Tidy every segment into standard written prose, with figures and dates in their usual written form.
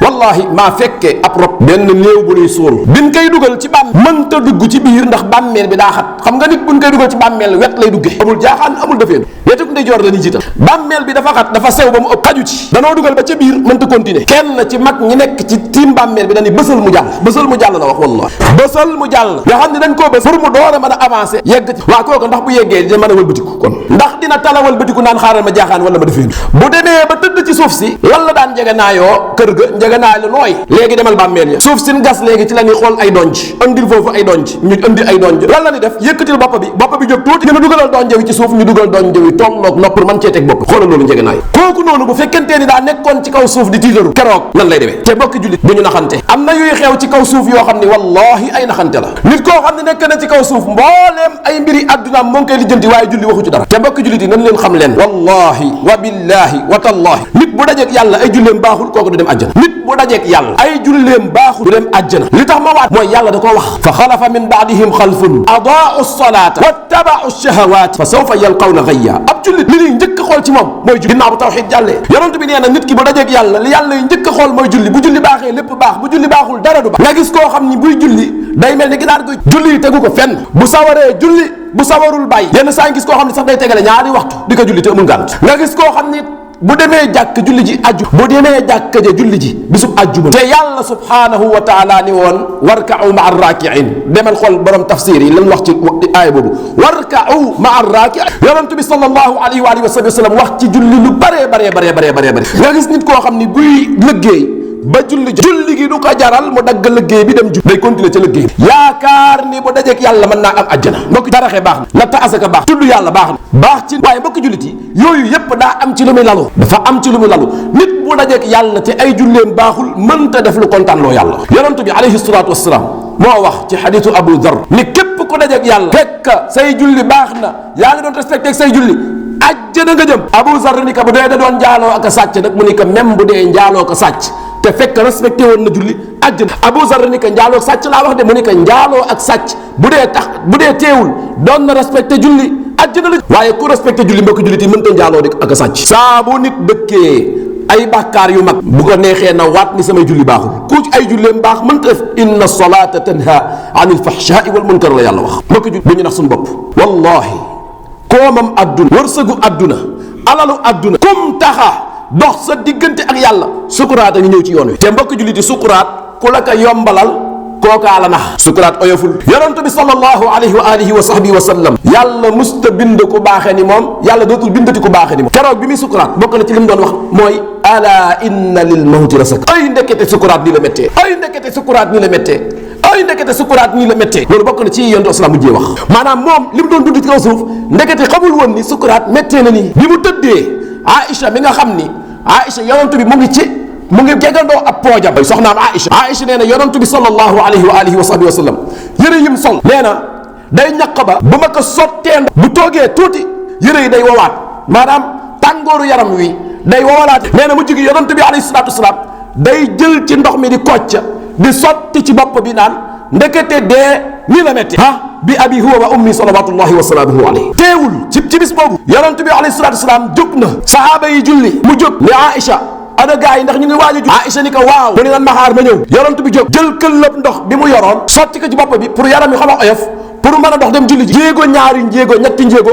wallahi maa fekkee ab rob benn néew bu ñuy suul biñ koy dugal ci mënta dugg ci biir ndax bàmmeel bi daa xat xam nga nit buñ koy dugal ci bàmmeel wet lay duggee amul jaaxaan amul defeen wetuk ndeyjoor la ni jiital bàmmeel bi dafa xat dafa sew ba mu ëpp xaju ci danoo dugal ba ca biir mënta continuer kenn ci mag ñi nekk ci tiim bàmmeel bi dañuy bësal mu jàll la wax wallahi bësal mu jàll nga xam ne dañ koo bës pour mu door a mën a avancer yegg ci waa kooku ndax bu yeggee dina mën a wëlbatiku kon ndax dina tala wëlbatiku naan xaaral ma jaaxaan wala ma defeen bu demee ba tëdd ci suuf si lan la daan njeganaayoo kër ga njeganaay la nooy léegi demal bàmmeel ya suuf sin gas léegi ci la ñuy xool ay donj andil foofu ay donj ñu indi ay donj lan la ni def yëkkatil bopp bi jóg tuuti ñu ne dugalal donj wi ci suuf ñu dugal donj wi tolloog nopp pour mën cee teg bopp xoolal loolu njeganaay kooku noonu bu fekkentee ni daa nekkoon ci kaw suuf di tiitaru keroog nan lay demee te mbokki jullit bu ñu naxante am na yuy xew ci kaw suuf yoo xam ne wallahi ay naxante la nit koo xam ne nekk na ci kaw suuf mbooleem ay mbiri addunaam moo ngi koy lijjanti waaye julli waxu ci dara te mbokki jullit yi nan leen xam leen wallahi wa billahi wa tallahi nit bu dajeek yàlla ay julleem baaxul kooku du dem àjjana nit bu dajeek yàlla ay julleem baaxul du dem àjjana li tax ma waat mooy yàlla da koo wax fa xalafa min baadihim xalfun adaau salata wattabau shahawat fa sawfa yalqawna gayya ab jullit li ñuy njëkk a xool ci moom mooy julli ginnaaw bu tawxiid jàllee yonent bi nee na nit ki bu dajeek yàlla li yàlla yi njëkk a xool mooy julli bu julli baaxee lépp baax bu julli baaxul dara du baax nga gis koo xam ni buy julli day mel ni ginaar gu julli yi tegu ko fenn bu sawaree julli bu sawarul bàyyi yenn saa gis koo xam ne sax day tegale ñaari waxtu di ko julli te amul ngànt nga gis koo xam ni bu demee jàkk julli ji aju bu demee jàkk ja julli ji bisub ajjuma te yàlla subhanahu wa taala ni woon warka'u ma'a raaki'in demal xool borom tafsir yi lan wax ci aaya boobu warka'u ma'a raaki'in yonent bi sallallahu alayhi wa sallam wax ci julli lu bare nga gis nit koo xam ni buy lëggéey ba julli gi du ko jaral mu dagg liggéey bi dem ju day continuer ca liggéey bi yaakaar ni bu dajeek yàlla mën naa am àjjana mbokk daraxe baax na natt asaka baax tudd yàlla baax ci waaye mbokk jullit yi yooyu yépp daa am ci lu muy lalu dafa am ci lu muy lalu nit bu dajeek yàlla te ay julleem baaxul mënta def lu kontaan loo yàlla yonent bi alayhi salaatu wassalaam moo wax ci xadiisu Abu Dar ni képp ku dajeek yàlla fekk say julli baax na yaa ngi doon respecté say julli àjjana nga jëm Abu Dar ni ko bu dee da doon njaaloo ak a sàcc nag mu ni ko même bu dee njaaloo ko sàcc te fekk respecté woon na julli àjjana Abu Zar ni ko njaaloo ak sàcc laa wax de mu ni ko njaaloo ak sàcc bu dee teewul doon na respecté julli àjjana la waaye ku respecté julli mbokk jullit yi mënta njaaloo di ak a sàcc saa bu nit dëkkee ay bàkkaar yu mag bu ko neexee na waat ni samay julli baaxul ku ay julleem baax mënta def inna salata tanha anil fahshai wal munkar la yàlla wax mbokk jullit bu ñu nax suñu bopp wallahi koomam adduna wërsëgu adduna alalu adduna kum taxa dox sa diggante ak yàlla sukuraat a ngi ñëw ci yoon wi te mbokk jullit yi sukuraat ku la ko yombalal kookaa la nax sukuraat oyoful yonent bi sallallahu alayhi wa alihi wa sahbihi wa sallam yàlla musta bind ku baaxee ni moom yàlla dootul bindati ku baaxee ni moom keroog bi muy sukuraat bokk na ci li mu doon wax mooy ala inna lil mawti la sak ay ndekete sukuraat nii la méttee ay ndekete sukuraat nii la méttee ay ndekete sukuraat nii la méttee loolu bokk na ci yonent islam mujjee wax maanaam moom li mu doon dund ci kaw suuf ndekete xamul woon ni sukuraat méttee na nii bi mu tëddee Aïcha mi nga xam ni Aïcha yonent bi mu ngi gegandoo ab poojam ay soxnaam Aïcha nee na yonent bi sallallahu alayhi wa alihi wa sahbihi wa sallam yëre yim sol nee na day ñaq ba bu ma ko sottee bu toogee tuuti yëre yi day wowaat maanaam tàngooru yaram wi day wowalaate nee na mu jigi yonent bi alayhi salaatu wasalaam day jël ci ndox mi di kocca di sotti ci bopp bi naan ndekete dee nii la metti bi abi huwa wa ummi salawatullahi wa salaamuhu alayhi teewul ci bis boobu yonent bi alayhi salaatu wasalaam jóg na sahaaba yi julli mu jóg ni Aïcha ana gaa yi ndax ñu ngi waaj a jóg Aïcha ni ko waaw mu ne nan ma xaar ma ñëw yonent bi jóg jël këllëb ndox bi mu yoroon sotti ko ci bopp bi pour yaram yi xam a oyof pour mën a dox dem julli ji jéego ñaari njéego ñetti njéego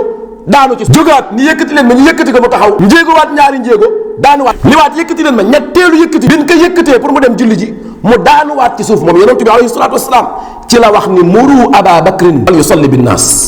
daanu ci jógaat ni yëkkati leen ma ñu yëkkati ko mu taxaw njéegowaat ñaari njéego daanuwaat ni waat yëkkati leen ma ñetteelu yëkkati bin ko yëkkatee pour mu dem julli ji mu daanuwaat ci suuf moom yonent bi alayhi salaatu wasalaam ci la wax ni muru aba bakrin al yusalli bin naas